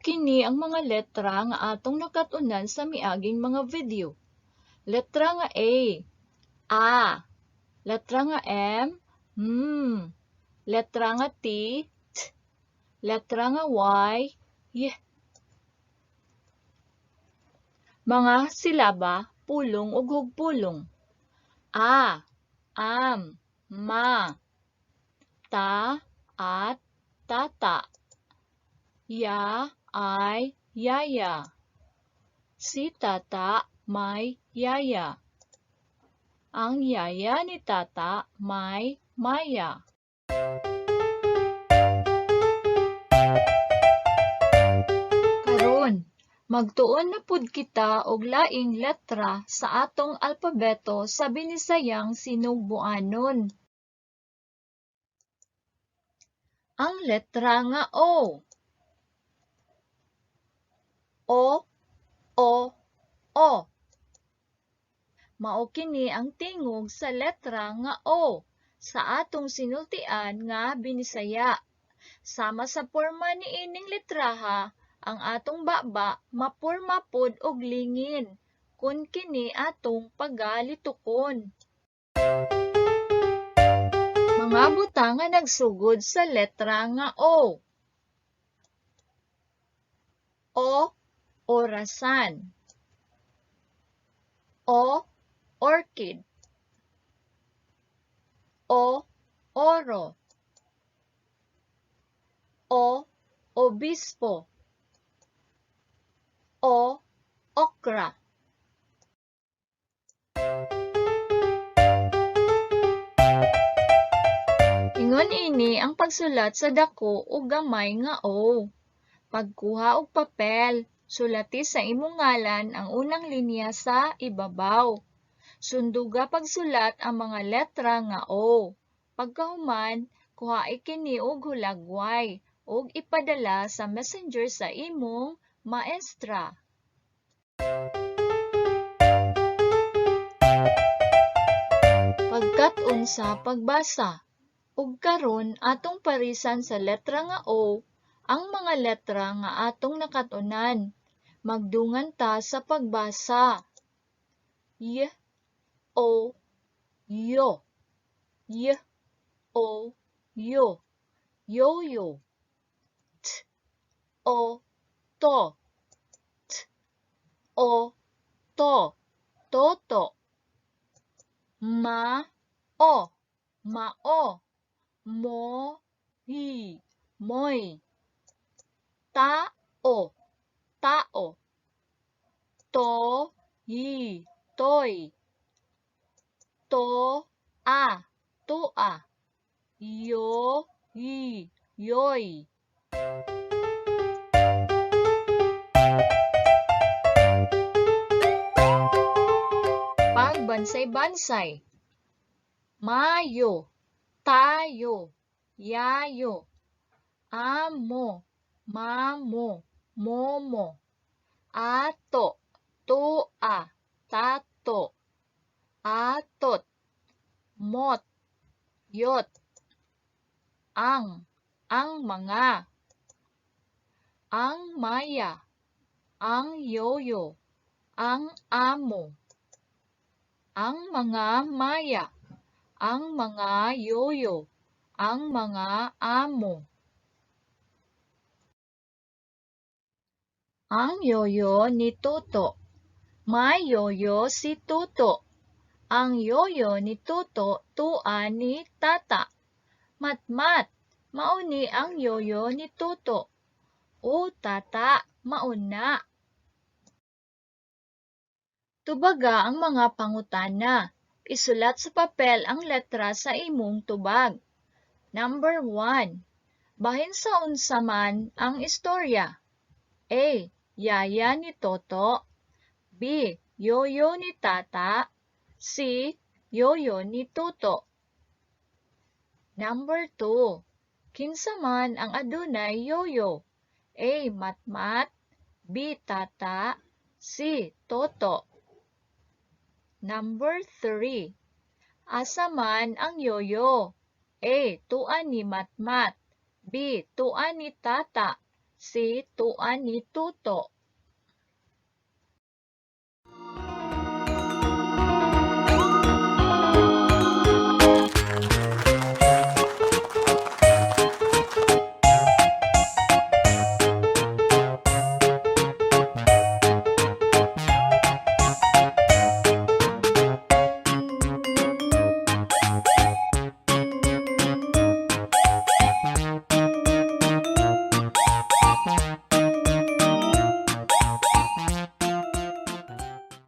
Mao kini ang mga letra nga atong nakat-unan sa miaging mga video. Letra nga A, A. Letra nga M, M. Letra nga T, T. Letra nga Y, Y. Mga silaba, pulong ug hugpulong. A, am, ma. Ta, at, tata. Ya, ay, yaya. Si tata may yaya. Ang yaya ni tata may maya. Karon, magtuon na pud kita og laing letra sa atong alpabeto sa Binisayang Sinugbuanon. Ang letra nga O. O, O, O. Mao kini ang tingog sa letra nga O sa atong sinultian nga Binisaya. Sama sa porma niining litraha, ang atong baba maporma pod og lingin kun kini atong pagalitukon. Mga butang nga nagsugod sa letra nga O. O, orasan. O, orchid. O, oro. O, obispo. O, okra. Ingon ini ang pagsulat sa dako ug gamay nga O. Pagkuha og papel, sulati sa imong ngalan ang unang linya sa ibabaw. Sunduga pagsulat ang mga letra nga O. Pagkahuman, kuhae kini og hulagway ug ipadala sa Messenger sa imong maestra. Pagkat-on sa pagbasa. Ug karon atong parisan sa letra nga O ang mga letra nga atong nakat-unan. Magdungan ta sa pagbasa. Y, O, yo. Y, O, yo. Yoyo. T, O, to. T, O, to. Toto. Ma, o. Mao. Mo, hi, moy. Ta, o. Tao. To, yi, toy. To, a, tua. Yo, yi, yoy. Pagbansay-bansay. Mayo, tayo, yayo. Amo, mamo, momo. Ato, tua, tato. Atot, mot, yot. Ang, ang mga. Ang maya, ang yoyo, ang amo. Ang mga maya, ang mga yoyo, ang mga amo. Ang yoyo ni Toto. May yoyo si Toto. Ang yoyo ni Toto tua ni Tata. Matmat, mao ni ang yoyo ni Toto. O Tata, mao na. Tubaga ang mga pangutana. Isulat sa papel ang letra sa imong tubag. Number 1. Bahin sa unsa man ang istorya? A. Yaya ni Toto. B. Yoyo ni Tata. C. Yoyo ni Toto. Number 2. Kinsa man ang adunay yoyo? A. Matmat. B. Tata. C. Toto. Number 3. Asa man ang yoyo? A. Tua ni Matmat. B. Tua ni Tata. Si tuan ni Toto.